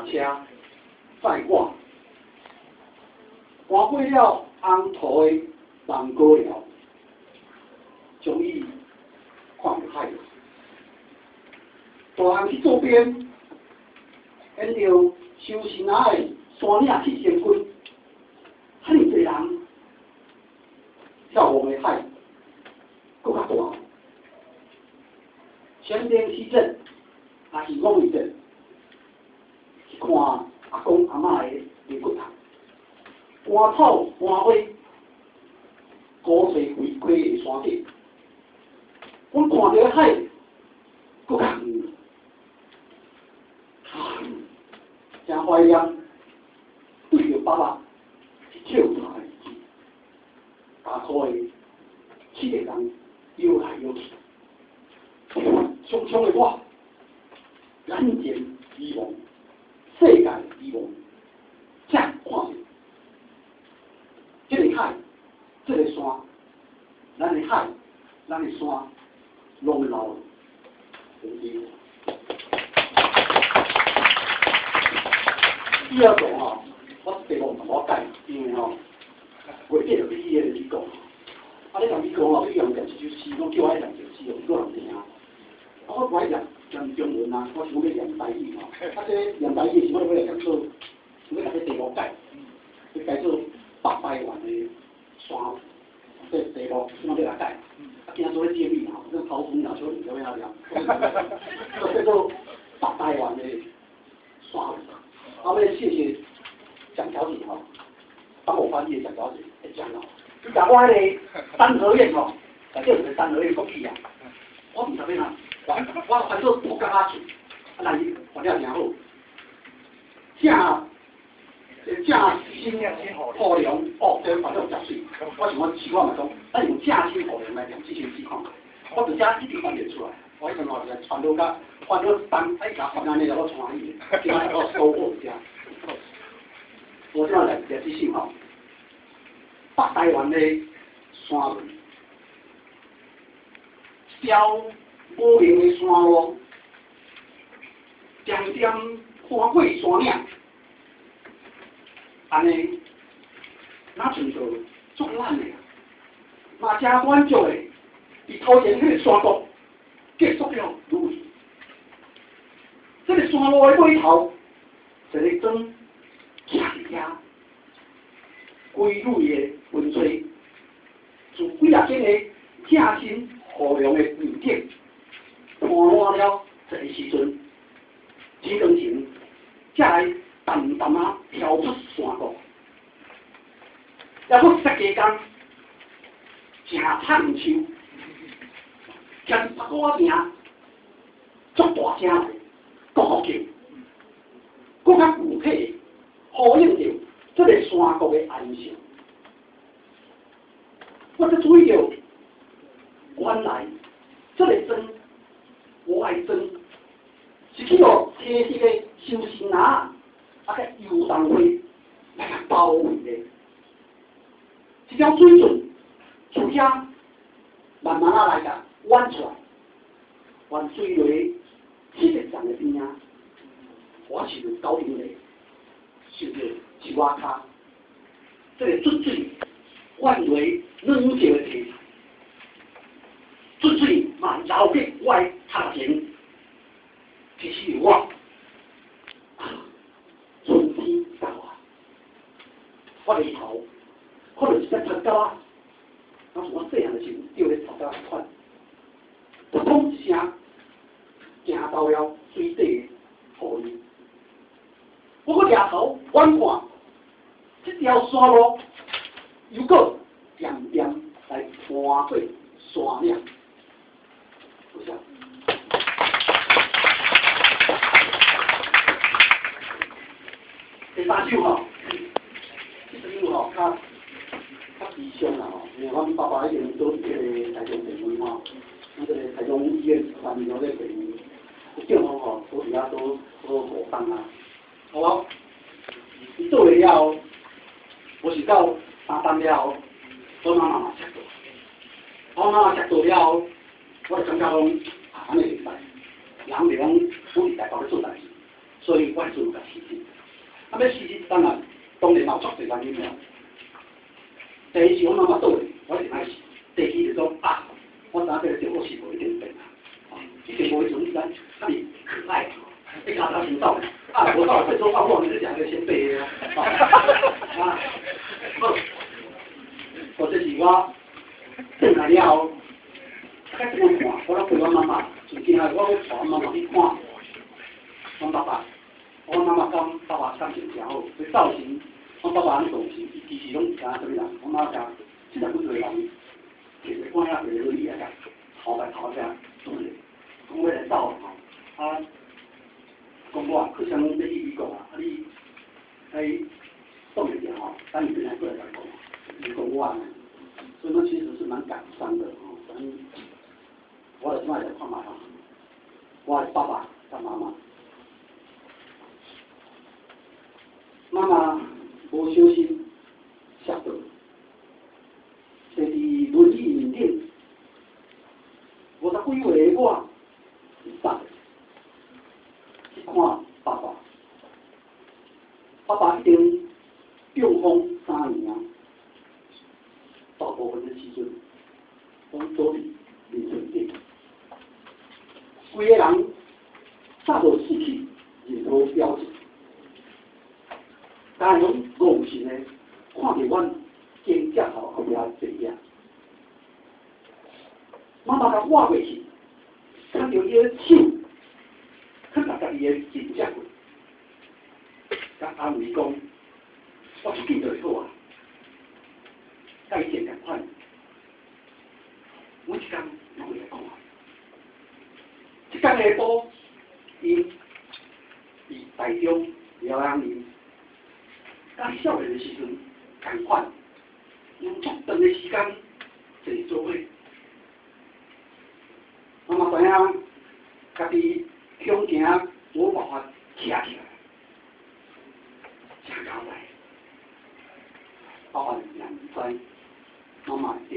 大車載我，搬過了紅塗的望高寮，終於看著海。大漢去做邊，沿著修身仔的山嶺去前進，遐爾濟人眺望的海，閣較大。前年時節，也是五月節，去看阿公阿嬤的靈骨塔，乾草乾花，孤吹回溪的山頂，阮看著海，閣較遠。啊，誠懷念對著爸爸去抾柴的日子，大箍的七個人搖來搖去，匆匆的我，眼前遺忘，世界遺忘，才看見這个海，這个山，咱的海，咱的山，攏老了。第二種吼，我題目毋好改，因為吼，月底就欲去彼个美國。啊，你人美國吼，欲用念一首詩，攏叫我念一首詩，予美國人聽。啊，我無愛念念中文啊，我想欲念台語吼。啊，這念台語的時，我欲來講做，想欲共這題目改，欲改做北台灣的山，這題目想欲來改。啊，驚做咧揭秘吼，這頭風老小林就欲來念，就變做北台灣的山。啊，欲謝謝蔣小姐吼，幫我翻譯的蔣小姐會講哦。伊共我彼个三合院吼，內底有一个三合院國語啊，我毋知欲按怎翻，我翻做木角仔厝，啊，但是翻了誠好。正新雨龍哦，這翻做誠媠。我想講試看覓講，咱用正新雨龍來念這首詩看覓，我佇遮一直翻袂出來。我彼陣吼就翻到甲翻到東，啊伊共翻按呢，我歡喜的，今仔我收穫遮。我這來念這首吼，北台灣的山巒，一條無名的山路，漸漸翻過山嶺，按呢，若像做足咱的，嘛誠滿足的，佇頭前彼个山谷結束了旅程。這个山路的尾頭，一个莊徛佇遐，規蕊的雲吹，自幾若間的正新雨龍的廟頂，鋪滿了一个時陣，天光前，才來淡淡仔飄出山谷，抑閣十幾工，誠胖樹，徛佇北谷仔邊，足大聲來，咕咕叫，閣較具體呼應著這个山谷的安靜。我才注意著，原來這个莊，我的莊，是去予青色的相思林啊，佮油桐花來共包圍的。這條水圳從遐慢慢仔來共彎出來，彎水落七個站的邊仔，我是著九重里，受著樹仔跤，這个出水泛落軟石的題材，出水嘛流去我的頭前，其實我春天到啊，我日頭可能一隻頭鴿仔，若像我細漢的時陣釣咧頭鴿仔款，撲通一聲，驚到了水底的雨里。我閣抬頭遠看，這條山路又閣漸漸來翻過山嶺。多謝。第三首吼，這首吼較較悲傷啦吼，因為阮爸爸已經倒佇彼个台中病院吼，阮這个台中醫院萬民路這個病院，中風吼，倒佇遐倒倒5冬啊，好無？伊倒下了後，我是到3冬了後，我媽媽嘛摔倒，我媽媽摔倒了後，我就感覺講啊，按呢袂使，人袂講阮佇台北咧做代誌，所以我就共辭職。啊，欲辭職當然當然嘛有足濟原因啦。第一是阮媽媽倒去，我一定愛死。第二就是講啊，我知影這個中國是無一定變啊，一定無彼陣咱較爾可愛，你跤頭先走，啊，無走，變做啊，我你食個先白啊，啊，好，或者是我轉來了後，較怎樣看？我攏陪阮媽媽，從今仔我閣帶阮媽媽去看阮爸爸，阮媽媽佮爸爸感情誠好，所以走時，阮爸爸按當時，伊其實攏知影啥物人，阮媽講70幾歲人，摕一個罐仔摕個輪椅啊，頭來頭遮拄咧，講欲來走吼，啊，講我去啥物欲去美國啊，啊你喺擋會著吼，等伊轉來過來共你講，伊講我按呢，所以講其實是蠻感傷的吼，反正我來這擺來看覓吼，我的爸爸佮媽媽，媽媽無小心摔倒，坐佇輪椅面頂，50幾歲的我是早去看爸爸，爸爸已經中風3年啊，大部分的時陣攏坐佇眠床頂，規个人早就失去任何表情，但攏戇神的看著阮肩胛頭後壁坐遐，媽媽共倚過去，牽著伊的手，囥佇家己的肩胛過，共安慰講：我出去就會好啊，佮以前仝款，每一工攏會來看。這工下晡，𪜶佇台中療養院，佮少年的時陣仝款，用足長的時間坐做伙。媽媽知影家己恐驚無辦法徛起來，誠交代。爸爸也毋知媽媽會